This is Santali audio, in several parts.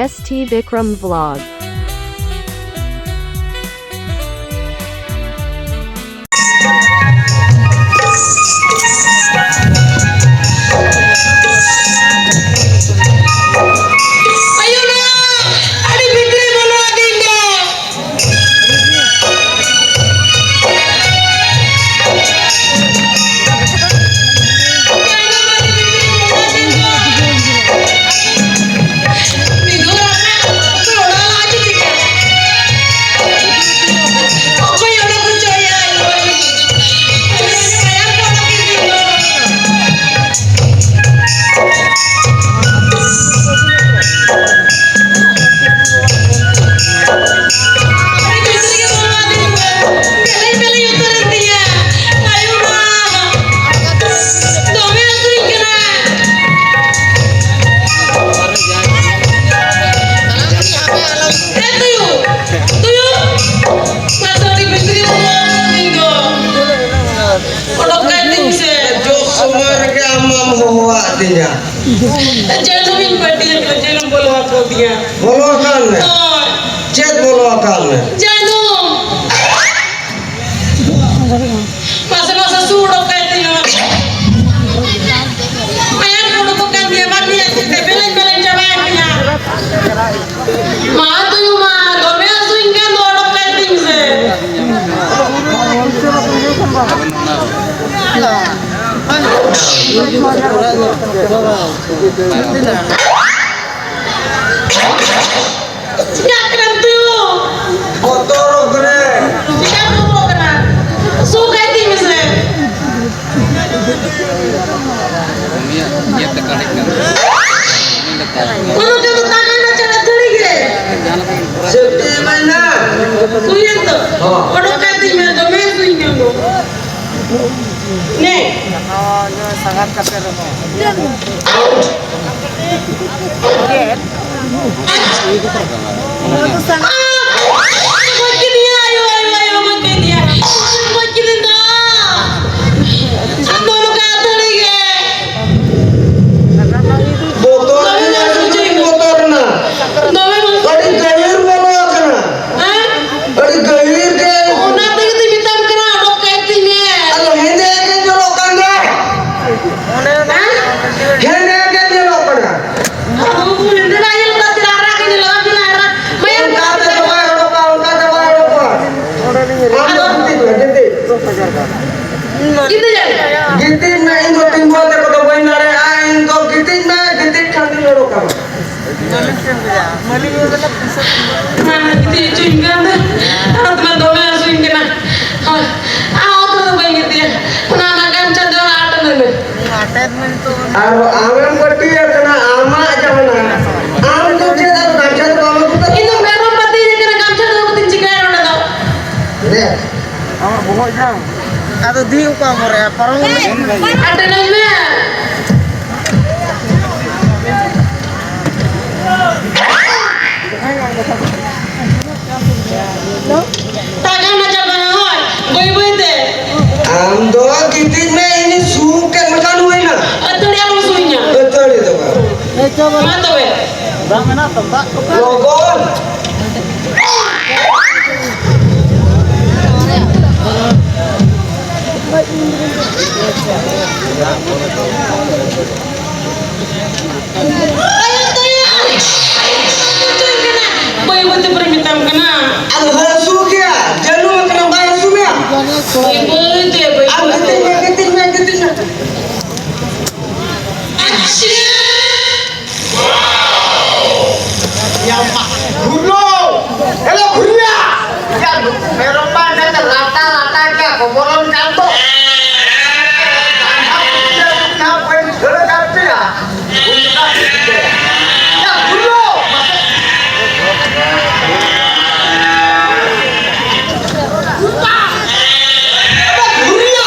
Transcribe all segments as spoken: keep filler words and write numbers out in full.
S T Bikram Vlog. ᱟᱭᱳ ᱱᱟ, ᱟᱹᱰᱤ ᱵᱷᱤᱛᱨᱤ ᱵᱚᱞᱚ ᱟᱹᱫᱤᱧ ᱫᱚ᱾ ᱚᱰᱚᱠ ᱠᱟᱭ ᱛᱤᱧ ᱥᱮ᱾ ᱡᱚᱜ ᱥᱚᱢᱚᱭ ᱨᱮᱜᱮ ᱟᱢ ᱢᱟᱢ ᱦᱚᱦᱚᱣᱟᱫ ᱛᱤᱧᱟ᱾ ᱡᱟᱹᱱᱩᱢᱤᱧ ᱯᱟᱹᱴᱤᱭᱟᱹ ᱠᱚ, ᱡᱟᱹᱱᱩᱢ ᱵᱚᱞᱚ ᱟᱠᱟᱫᱤᱧᱟ᱾ ᱵᱚᱞᱚ ᱟᱠᱟᱱ ᱢᱮ? ᱦᱳᱭ᱾ ᱪᱮᱫ ᱵᱚᱞᱚ ᱟᱠᱟᱱ ᱢᱮ? ᱡᱟᱹᱱᱩᱢ᱾ ᱢᱟᱥᱮ, ᱢᱟᱥᱮ, ᱥᱩ ᱚᱰᱚᱠ ᱠᱟᱭ ᱛᱤᱧᱟ᱾ ᱢᱟᱭᱟᱢ ᱠᱚ ᱚᱰᱚᱠᱚᱜ ᱠᱟᱱ ᱛᱤᱧᱟ, ᱵᱟᱝ ᱤᱧ ᱟᱹᱛᱠᱤᱨ ᱛᱮ ᱵᱮᱞᱮᱧ ᱵᱮᱞᱮᱧ ᱪᱟᱵᱟᱭᱮᱱ ᱛᱤᱧᱟ᱾ ᱢᱟ ᱛᱩᱭᱩ ᱢᱟ, ᱫᱚᱢᱮ ᱦᱟᱹᱥᱩᱧ ᱠᱟᱱ ᱫᱚ, ᱚᱰᱚᱠ ᱠᱟᱭ ᱛᱤᱧ ᱥᱮ᱾ ᱪᱤᱠᱟᱹᱜ ᱠᱟᱱᱟᱢ ᱛᱩᱭᱩ? ᱵᱚᱛᱚᱨᱚᱜ ᱠᱟᱱᱟᱹᱧ᱾ ᱪᱤᱠᱟᱹᱢ ᱵᱚᱛᱚᱨᱚᱜ ᱠᱟᱱᱟ? ᱥᱩ ᱠᱟᱭ ᱛᱤᱧ ᱢᱮᱥᱮ᱾ ᱩᱱᱤᱭᱟᱜ ᱤᱭᱟᱹ ᱛᱮ ᱠᱟᱹᱴᱤᱡ ᱠᱟᱱᱟ᱾ ᱩᱱᱤ ᱞᱮᱠᱟ᱾ ᱩᱱᱤ ᱫᱚ ᱛᱟᱜᱟ ᱱᱟ ᱪᱟᱞᱟᱜ ᱛᱷᱟᱹᱲᱤ ᱜᱮ᱾ ᱥᱮᱯᱴᱤ ᱮᱢᱟᱭ ᱱᱟ᱾ ᱦᱩᱭᱮᱱ ᱫᱚ᱾ ᱦᱚᱸ᱾ ᱚᱰᱚᱠ ᱠᱟᱭ ᱛᱤᱧ ᱢᱮ, ᱫᱚᱢᱮ ᱥᱩᱭ ᱠᱟᱱ ᱫᱚ᱾ ᱱᱮ᱾ ᱱᱚᱜᱼᱚᱭ ᱥᱟᱸᱜᱟᱛ ᱠᱟᱛᱮ ᱨᱮᱦᱚᱸ᱾ ᱪᱮᱫ? ᱜᱚᱡ ᱠᱮᱫᱮᱭᱟ, ᱟᱭᱳ, ᱟᱭᱳ, ᱟᱭᱳ, ᱜᱚᱡ ᱠᱮᱫᱮᱭᱟ᱾ ᱜᱚᱡ ᱠᱮᱫᱮᱭᱟ᱾ ᱟᱢ ᱫᱚ ᱱᱚᱝᱠᱟ ᱟᱹᱛᱷᱟᱹᱲᱤ ᱜᱮ᱾ ᱵᱚᱛᱚᱨ ᱨᱮᱱᱟᱜ ᱪᱮᱫ ᱵᱚᱛᱚᱨ ᱨᱮᱱᱟᱜ? ᱜᱤᱛᱤᱡ ᱢᱮ, ᱤᱧ ᱫᱚ ᱛᱤᱸᱜᱩ ᱟᱛᱮ ᱠᱚᱫᱚ ᱵᱟᱹᱧ ᱫᱟᱲᱮᱭᱟᱜᱼᱟ, ᱤᱧ ᱫᱚ ᱜᱤᱛᱤᱡ ᱢᱮ, ᱜᱤᱛᱤᱡ ᱠᱷᱟᱱ ᱫᱚᱧ ᱚᱰᱚᱠ ᱠᱟᱢᱟ᱾ ᱢᱟ, ᱜᱤᱛᱤᱡ ᱦᱚᱪᱚᱧ ᱠᱟᱱ ᱫᱚ, ᱦᱟᱛ ᱢᱟ ᱫᱚᱢᱮ ᱦᱟᱹᱥᱩᱧ ᱠᱟᱱᱟ᱾ ᱦᱳᱭ, ᱟᱨ ᱚᱛ ᱨᱮᱫᱚ ᱵᱟᱹᱧ ᱜᱤᱛᱤᱡᱟ, ᱚᱱᱟ ᱚᱱᱟ ᱜᱟᱢᱪᱷᱟ ᱫᱚ ᱟᱴ ᱟᱹᱧ ᱢᱮ᱾ ᱟᱨ ᱟᱢᱮᱢ ᱯᱟᱹᱴᱤᱭᱟ ᱠᱟᱱᱟ, ᱟᱢᱟᱜ ᱡᱟᱦᱟᱱᱟᱜ᱾ ᱟᱢ ᱫᱚ ᱪᱮᱫ ᱟᱨ ᱜᱟᱢᱪᱷᱟ ᱫᱚ ᱵᱟᱢ ᱟᱹᱜᱩ ᱠᱟᱜ? ᱤᱧ ᱫᱚ ᱢᱮᱨᱚᱢ ᱯᱟᱹᱛᱤᱧ ᱠᱟᱱᱟ, ᱜᱟᱢᱪᱷᱟ ᱫᱚ ᱵᱟᱹᱧ ᱪᱤᱠᱟᱹᱭᱟ ᱱᱚᱰᱮ ᱫᱚ᱾ ᱟᱢᱟᱜ ᱵᱚᱦᱚᱜ ᱡᱟᱝ᱾ ᱟᱫᱚ ᱫᱤ ᱚᱠᱟ ᱢᱚᱨᱮ ᱯᱟᱨᱚᱢ ᱮᱱᱟ? ᱟᱴᱮᱱᱟᱹᱧ ᱢᱮ᱾ ᱛᱟᱜᱟ ᱱᱟ ᱪᱟᱵᱟ ᱱᱟ ᱦᱚᱭ, ᱵᱟᱹᱭ ᱵᱟᱹᱭ ᱛᱮ᱾ ᱟᱢ ᱫᱚ ᱜᱤᱛᱤᱡ ᱢᱮ, ᱤᱧ ᱥᱩᱠ ᱠᱮᱫ ᱞᱮᱠᱟᱱ ᱦᱩᱭᱱᱟ᱾ ᱟᱹᱛᱷᱟᱹᱲᱤ ᱟᱞᱚᱢ ᱥᱩᱭᱤᱧᱟ᱾ ᱟᱹᱛᱷᱟᱹᱲᱤ ᱫᱚ ᱵᱟᱝ᱾ ᱢᱟ ᱛᱚᱵᱮ᱾ ᱫᱟᱜ ᱢᱮᱱᱟᱜ ᱛᱟᱢ, ᱫᱟᱜ ᱠᱚᱯᱮ? ᱞᱚᱜᱚᱱ᱾ ᱵᱟᱹᱭ ᱵᱟᱹᱭ ᱛᱮ ᱯᱚᱨᱮ ᱢᱮᱛᱟᱢ ᱠᱟᱱᱟ᱾ ᱟᱫᱚ ᱦᱟᱹᱥᱩ ᱜᱮᱭᱟ, ᱡᱟᱹᱱᱩᱢ ᱠᱟᱱᱟ, ᱵᱟᱭ ᱦᱟᱹᱥᱩ ᱢᱮᱭᱟ? ᱵᱟᱹᱭ ᱵᱟᱹᱭ ᱛᱮ, ᱵᱟᱹᱭ ᱟᱢ ᱵᱟᱹᱭ ᱛᱮ᱾ ᱜᱤᱛᱤᱡ ᱢᱮ, ᱜᱤᱛᱤᱡ ᱢᱮ, ᱜᱤᱛᱤᱡ ᱢᱮ᱾ ᱟᱪᱪᱷᱟ᱾ ᱜᱷᱩᱨᱞᱳ! ᱮᱞᱳ ᱜᱷᱩᱨᱞᱟ! ᱭᱟ, ᱱᱩᱠᱩ ᱢᱮᱨᱚᱢ ᱢᱟ ᱮᱱᱛᱮ ᱞᱟᱴᱟ ᱞᱟᱴᱟ ᱜᱮᱭᱟ ᱠᱚ, ᱵᱚᱞᱚᱱ ᱠᱟᱱ ᱫᱚ᱾ ᱵᱟᱹᱧ ᱫᱟᱹᱲ ᱠᱟᱱ ᱯᱮᱭᱟ᱾ ᱭᱟ, ᱜᱷᱩᱨᱞᱳ! ᱮᱞᱳ ᱜᱷᱩᱨᱞᱟ!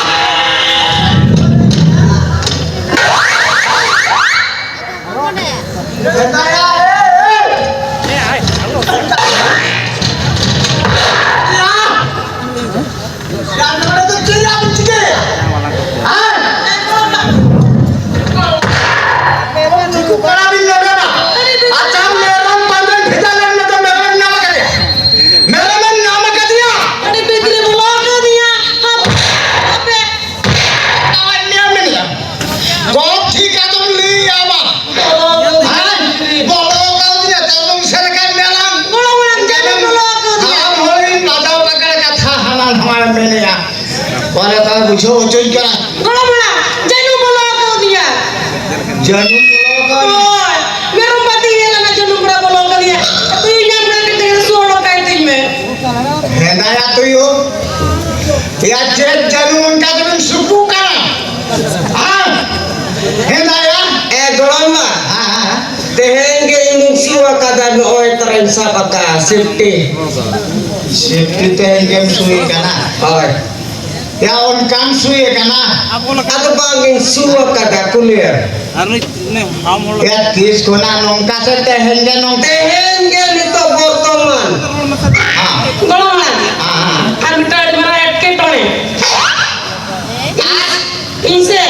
ᱵᱩᱡᱷᱟᱹᱣ ᱦᱚᱪᱚᱧ ᱠᱟᱱᱟ᱾ ᱜᱚᱲᱚᱢ ᱦᱟᱲᱟᱢ, ᱡᱟᱹᱱᱩᱢ ᱵᱚᱞᱚ ᱟᱠᱟᱫᱤᱧᱟ᱾ ᱡᱟᱹᱱᱩᱢ ᱵᱚᱞᱚ ᱟᱠᱟᱫ? ᱦᱳᱭ, ᱢᱮᱨᱚᱢ ᱯᱟᱹᱛᱤ ᱦᱮᱡ ᱞᱮᱱᱟ, ᱡᱟᱹᱱᱩᱢ ᱵᱚᱞᱚ ᱟᱠᱟᱫᱤᱧᱟ᱾ ᱛᱩᱭᱩ ᱧᱟᱢ ᱠᱟᱛᱮ ᱛᱮᱜᱮ ᱥᱩ ᱚᱰᱚᱠ ᱠᱟᱭ ᱛᱤᱧ ᱢᱮ᱾ ᱦᱮᱸᱫᱟᱭᱟ ᱛᱩᱭᱩ, ᱭᱟ ᱪᱮᱫ ᱡᱟᱹᱱᱩᱢ ᱚᱱᱠᱟ ᱛᱮᱵᱮᱱ ᱥᱩᱠᱩᱜ ᱠᱟᱱᱟ? ᱦᱮᱸ? ᱦᱮᱸᱫᱟᱭᱟ? ᱮ ᱜᱚᱲᱚᱢ ᱵᱟ, ᱦᱮᱸ, ᱦᱮᱸ, ᱦᱮᱸ᱾ ᱛᱮᱦᱮᱧ ᱜᱮ ᱤᱧᱤᱧ ᱥᱩ ᱟᱠᱟᱫᱟ, ᱱᱚᱜᱼᱚᱭ ᱛᱚᱨᱟᱧ ᱥᱟᱵ ᱟᱠᱟᱫᱟ, ᱥᱤᱯᱴᱤ᱾ ᱥᱤᱯᱴᱤ ᱛᱮᱦᱮᱧ ᱜᱮᱢ ᱥᱩᱭ ᱠᱟᱱᱟ? ᱦᱳᱭ᱾ ᱭᱟ, ᱚᱱᱠᱟᱢ ᱥᱩᱭ ᱠᱟᱱᱟ? ᱟᱫᱚ ᱵᱟᱝ ᱤᱧ ᱥᱩ ᱟᱠᱟᱫᱟ, ᱠᱩᱞᱤᱭᱮᱢ᱾ ᱟᱨ ᱩᱱᱤ, ᱩᱱᱤ ᱦᱟᱲᱟᱢ ᱦᱚᱲ ᱭᱟ, ᱛᱤᱥ ᱠᱷᱚᱱᱟᱜ ᱱᱚᱝᱠᱟ ᱥᱮ ᱛᱮᱦᱮᱧ ᱜᱮ ᱱᱚᱝᱠᱟ? ᱛᱮᱦᱮᱧ ᱜᱮ ᱱᱤᱛᱚᱜ ᱵᱚᱨᱛᱚᱢᱟᱱ᱾ ᱦᱮᱸ᱾ ᱜᱚᱲᱚᱢ ᱦᱟᱲᱟᱢ᱾ ᱦᱮᱸ, ᱦᱮᱸ᱾ ᱟᱨ ᱢᱤᱫᱴᱟᱝ ᱟᱹᱰᱤ ᱢᱟᱨᱟᱝ ᱮᱴᱠᱮᱴᱚᱬᱮ᱾ ᱟᱨ? ᱤᱧ ᱥᱮ?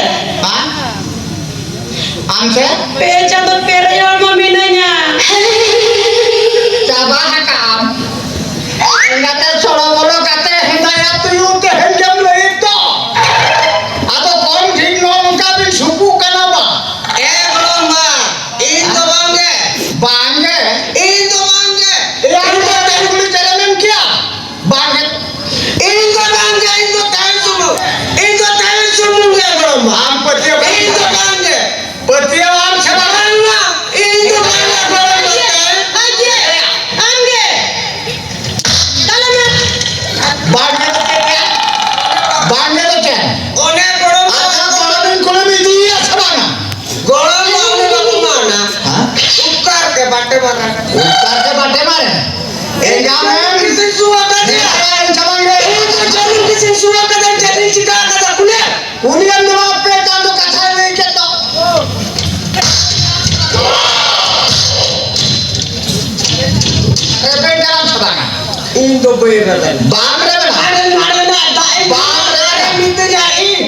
ᱦᱮᱸ? ᱟᱢ ᱥᱮ? ᱯᱮ ᱪᱟᱸᱫᱚ ᱯᱮᱨᱮᱡ ᱦᱚᱲᱢᱚ ᱢᱤᱱᱟᱹᱧᱟ᱾ ᱪᱟᱵᱟ ᱟᱠᱟᱜ ᱟᱢ᱾ ᱮᱸᱜᱟᱛᱮ ᱥᱚᱲᱚ ᱵᱚᱞᱚ ᱠᱟᱛᱮ ᱦᱮᱸᱫᱟᱭᱟ ᱛᱩᱭᱩ ᱛᱮᱦᱮᱧ ᱜᱮᱢ ᱞᱟᱹᱭᱮᱫ ᱫᱚ᱾ ᱟᱫᱚ ᱠᱚᱢ ᱴᱷᱤᱠ ᱱᱚᱜᱼᱚ ᱱᱚᱝᱠᱟ ᱵᱤᱱ ᱥᱩᱠᱩᱜ ᱠᱟᱱᱟ ᱵᱟ? ᱮ ᱜᱚᱲᱚᱢ ᱵᱟ, ᱤᱧ ᱫᱚ ᱵᱟᱝ ᱜᱮ᱾ ᱵᱟᱝ ᱜᱮ? ᱤᱧ ᱫᱚ ᱵᱟᱝ ᱜᱮ᱾ ᱮᱭᱟ, ᱤᱧ ᱫᱚ ᱛᱮᱦᱮᱧ ᱠᱩᱞᱤ ᱪᱮᱫ ᱮᱢ ᱢᱮᱱ ᱠᱮᱭᱟ? ᱵᱟᱝ ᱜᱮ᱾ ᱤᱧ ᱫᱚ ᱵᱟᱝ ᱜᱮ, ᱤᱧ ᱫᱚ ᱛᱟᱦᱮᱸ ᱥᱩᱢᱩᱝ, ᱤᱧ ᱫᱚ ᱛᱟᱦᱮᱸ ᱥᱩᱢᱩᱝ ᱜᱮ ᱜᱚᱲᱚᱢ ᱵᱟ᱾ ᱟᱢ ᱯᱟᱹᱛᱭᱟᱹᱣ ᱤᱧ ᱫᱚ ᱵᱟᱝ ᱜᱮ᱾ ᱯᱟᱹᱛᱭᱟᱹᱣ ᱟᱢ ᱥᱮ ᱵᱟᱝ? ᱵᱟᱝ ᱜᱮ, ᱤᱧ ᱫᱚ ᱵᱟᱝ ᱜᱮ ᱜᱚᱲᱚᱢ ᱵᱟ᱾ ᱟᱢ ᱜᱮ, ᱟᱢ ᱜᱮ᱾ ᱛᱟᱦᱞᱮ ᱢᱟ᱾ ᱵᱟᱝ ᱜᱮ ᱫᱚ ᱪᱮᱫ? ᱵᱟᱝ ᱜᱮ ᱫᱚ ᱪᱮᱫ? ᱚᱱᱮ ᱜᱚᱲᱚᱢ ᱵᱟ᱾ ᱟᱪᱪᱷᱟ, ᱜᱚᱲᱚᱢ ᱤᱧ ᱠᱩᱞᱤ ᱢᱮ, ᱤᱫᱤᱭᱮᱭᱟ ᱥᱮ ᱵᱟᱝᱟ? ᱜᱚᱲᱚᱢ ᱵᱟ, ᱚᱱᱮ ᱵᱟᱠᱚ ᱢᱟᱱᱟ᱾ ᱦᱮᱸ? ᱩᱯᱠᱟᱨ ᱜᱮ ᱵᱟᱴᱮ ᱢᱟᱨᱟ᱾ ᱩᱯᱠᱟᱨ ᱜᱮ ᱵᱟᱴᱮ ᱢᱟᱨᱟ᱾ ᱮᱸᱜᱟ ᱢᱮᱢ᱾ ᱠᱤᱥᱤᱧ ᱥᱩᱣᱟ ᱠᱟᱫᱮᱭᱟ᱾ ᱮᱸᱜᱟ ᱢᱮᱢ ᱪᱟᱵᱟ ᱜᱮ᱾ ᱤᱧ ᱫᱚ ᱡᱟᱹᱨᱩᱲ ᱠᱤᱥᱤᱧ ᱥᱩᱣᱟ ᱠᱟᱫᱟ, ᱪᱮᱫ ᱤᱧ ᱪᱤᱠᱟ ᱠᱟᱫᱟ, ᱠᱩᱞᱤᱭᱮᱢ? ᱩᱱᱤ ᱮᱢ ᱫᱚ ᱟᱯᱮ ᱪᱟᱸᱫᱚ ᱠᱟᱛᱷᱟᱭ ᱞᱟᱹᱭ ᱠᱮᱫ ᱫᱚ᱾ ᱨᱮᱵᱮᱱ ᱠᱟᱱᱟᱢ ᱥᱮ ᱵᱟᱝᱟ? ᱤᱧ ᱫᱚ ᱵᱟᱹᱧ ᱨᱮᱵᱮᱱ᱾ ᱵᱟᱢ ᱨᱮᱵᱮᱱᱟ? ᱟᱨᱮ ᱢᱟᱲᱟᱝ ᱨᱮ ᱫᱟᱜ ᱤᱧ ᱵᱟᱢ ᱨᱮᱵᱮᱱᱟ? ᱢᱤᱛᱟᱹᱧᱟ ᱤᱧ᱾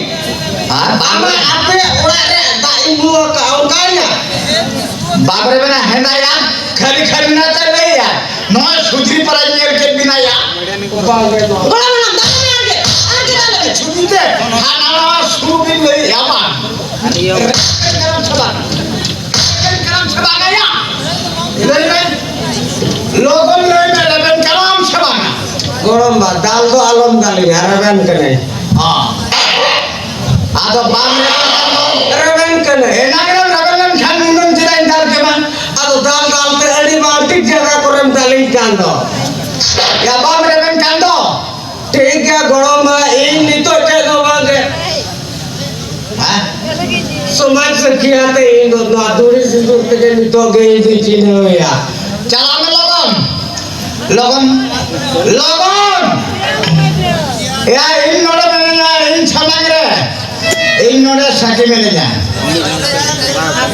ᱟᱨ ᱵᱟᱢ ᱟᱢᱟᱜ ᱨᱮᱵᱮᱱᱟ? ᱟᱯᱮ ᱚᱲᱟᱜ ᱨᱮ ᱫᱟᱜ ᱤᱧ ᱧᱩ ᱟᱠᱟᱫᱼᱟ, ᱚᱱᱠᱟᱭᱟ᱾ ᱵᱟᱢ ᱨᱮᱵᱮᱱᱟ, ᱦᱮᱸᱫᱟᱭᱟ, ᱠᱷᱟᱹᱞᱤ ᱠᱷᱟᱹᱞᱤ ᱢᱮᱱᱟᱜ ᱛᱟᱭ ᱞᱟᱹᱭᱟ᱾ ᱱᱚᱜᱼᱚᱭ ᱥᱩᱫᱷᱤ ᱯᱟᱨᱟᱧ ᱧᱮᱞ ᱠᱮᱫ ᱵᱮᱱᱟᱭᱟ᱾ ᱵᱟᱝ ᱨᱮᱵᱮᱱᱟ᱾ ᱜᱚᱲᱚᱢ ᱦᱟᱲᱟᱢ, ᱫᱟᱜ ᱢᱮ ᱟᱨ ᱠᱮ, ᱟᱨ ᱠᱮ ᱫᱟᱜ ᱞᱮ᱾ ᱪᱷᱩᱴᱤ ᱛᱮ ᱦᱟᱱᱟ ᱱᱟᱣᱟ ᱥᱩᱨ ᱵᱤᱱ ᱞᱟᱹᱭᱮᱫᱼᱟ ᱵᱟᱝ? ᱨᱮᱵᱮᱱ ᱠᱟᱱᱟᱢ ᱥᱮ ᱵᱟᱝ? ᱨᱮᱵᱮᱱ ᱠᱟᱱᱟᱢ ᱥᱮ ᱵᱟᱝ ᱭᱟ? ᱞᱟᱹᱭ ᱢᱮ᱾ ᱞᱚᱜᱚᱱ ᱞᱟᱹᱭ ᱢᱮ, ᱨᱮᱵᱮᱱ ᱠᱟᱱᱟᱢ ᱥᱮ ᱵᱟᱝ? ᱜᱚᱲᱚᱢ ᱵᱟ, ᱫᱟᱞ ᱫᱚ ᱟᱞᱚᱢ ᱫᱟᱞᱤᱧᱟ, ᱨᱮᱵᱮᱱ ᱠᱟᱹᱱᱟᱹᱧ᱾ ᱦᱚᱸ᱾ ᱟᱫᱚ ᱵᱟᱢ ᱨᱮᱵᱮᱱ ᱠᱷᱟᱱ ᱫᱚ? ᱨᱮᱵᱮᱱ ᱠᱟᱹᱱᱟᱹᱧ᱾ ᱮᱱᱟᱝ ᱨᱮᱢ ᱨᱮᱵᱮᱱ ᱞᱮᱱᱠᱷᱟᱱ ᱱᱩᱱᱟᱹᱝ ᱪᱮᱫᱟᱜ ᱤᱧ ᱫᱟᱞ ᱠᱮᱢᱟ? ᱟᱫᱚ ᱫᱟᱞ ᱫᱟᱞ ᱛᱮ ᱟᱹᱰᱤ ᱵᱟᱝ ᱴᱷᱤᱠ ᱡᱟᱭᱜᱟ ᱠᱚᱨᱮᱢ ᱫᱟᱞᱤᱧ ᱠᱟᱱ ᱫᱚ᱾ ᱭᱟ, ᱵᱟᱢ ᱨᱮᱵᱮᱱ ᱠᱟᱱ ᱫᱚ? ᱴᱷᱤᱠ ᱜᱮᱭᱟ ᱜᱚᱲᱚᱢ ᱵᱟ, ᱤᱧ ᱱᱤᱛᱚᱜ ᱪᱮᱫ ᱦᱚᱸ ᱵᱟᱝ ᱜᱮ᱾ ᱦᱮᱸ? ᱥᱚᱢᱟᱡᱽ ᱥᱟᱹᱠᱷᱤᱭᱟᱹ ᱛᱮ ᱤᱧ ᱫᱚ ᱱᱚᱣᱟ ᱫᱩᱲᱤ ᱥᱤᱸᱫᱩᱨ ᱛᱮᱜᱮ ᱱᱤᱛᱚᱜ ᱜᱮ ᱤᱧ ᱫᱚᱧ ᱪᱤᱱᱦᱟᱹᱣᱮᱭᱟ᱾ ᱪᱟᱞᱟᱜ ᱢᱮ ᱞᱚᱜᱚᱱ᱾ ᱞᱚᱜᱚᱱ, ᱞᱚᱜᱚᱱ! ᱮᱭᱟ, ᱤᱧ ᱱᱚᱰᱮ ᱢᱮᱱᱟᱹᱧᱟ, ᱤᱧ ᱥᱟᱢᱟᱝ ᱨᱮ, ᱤᱧ ᱱᱚᱰᱮ ᱥᱟᱹᱠᱷᱤ ᱢᱮᱱᱟᱹᱧᱟ᱾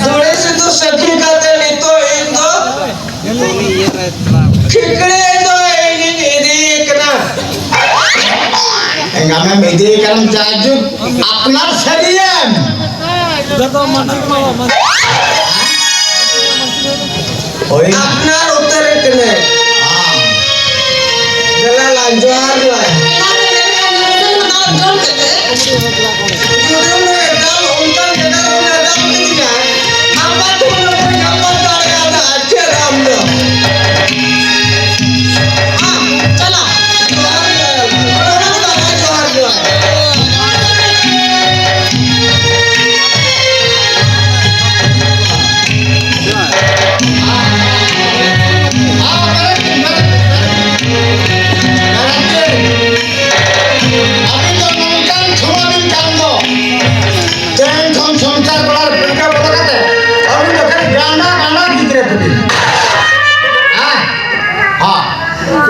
ᱫᱩᱲᱤ ᱥᱤᱸᱫᱩᱨ ᱥᱟᱹᱠᱷᱤ ᱠᱟᱛᱮ ᱱᱤᱛᱚᱜ ᱤᱧ ᱫᱚ ᱠᱷᱤᱠᱲᱤ ᱫᱚ ᱤᱧᱤᱧ ᱤᱫᱤᱭᱮ ᱠᱟᱱᱟ᱾ ᱮᱸᱜᱟᱢᱮᱢ ᱤᱫᱤᱭᱮ ᱠᱟᱱᱟᱢ, ᱡᱟᱭᱡᱩᱜᱽ ᱟᱯᱱᱟᱨ ᱥᱟᱹᱨᱤᱭᱮᱢ᱾ ᱦᱳᱭ᱾ ᱟᱯᱱᱟᱨ ᱩᱛᱟᱹᱨ ᱠᱟᱹᱱᱟᱹᱧ᱾ ᱦᱮᱸ᱾ ᱫᱮᱞᱟ ᱞᱟᱝ ᱡᱚᱦᱟᱨ ᱞᱟᱝ᱾ ᱡᱩᱫᱤ ᱩᱱᱤ ᱮᱠᱟᱞ ᱚᱱᱠᱟᱱ ᱡᱟᱭᱜᱟ ᱨᱮ ᱩᱱᱤ ᱮᱠᱟᱞ ᱛᱤᱧ ᱡᱟᱦᱟᱸᱭ, ᱟᱯᱟᱛ ᱦᱚᱸ ᱵᱟᱹᱧ ᱟᱯᱟᱛ ᱫᱟᱲᱮᱭᱟᱫᱟ᱾ ᱪᱮᱫ ᱟᱢ ᱫᱚ? ᱟᱢ ᱪᱟᱞᱟᱜ᱾ ᱡᱚᱦᱟᱨ ᱡᱚᱦᱟᱨ᱾ ᱡᱚᱦᱟᱨ ᱡᱚᱦᱟᱨ᱾ ᱟᱹᱵᱤᱱ ᱫᱚ ᱱᱚᱝᱠᱟᱱ ᱪᱷᱩᱲᱟ ᱵᱤᱱ ᱠᱟᱱ ᱫᱚ᱾ ᱛᱮᱦᱮᱧ ᱠᱷᱚᱱ ᱥᱚᱝᱥᱟᱨ ᱵᱟᱲᱟ ᱨᱮ ᱯᱟᱹᱴᱠᱟᱹ ᱵᱚᱞᱚ ᱠᱟᱛᱮ ᱟᱹᱵᱤᱱ ᱫᱚ ᱠᱷᱟᱹᱞᱤ ᱜᱟᱸᱰᱟ, ᱜᱟᱸᱰᱟ ᱜᱤᱫᱽᱨᱟᱹ ᱠᱚᱵᱤᱱ᱾ ᱦᱮᱸ? ᱦᱮᱸ᱾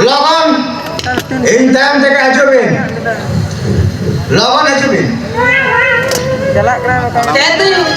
ᱞᱚᱜᱚᱱ ᱤᱧ ᱛᱟᱭᱚᱢ ᱛᱮᱜᱮ ᱦᱤᱡᱩᱜ ᱵᱤᱱ᱾ ᱞᱚᱜᱚᱱ ᱦᱤᱡᱩᱜ ᱵᱤᱱ᱾ ᱪᱟᱞᱟᱜ ᱠᱟᱱᱟ ᱵᱟᱠᱷᱟᱱ᱾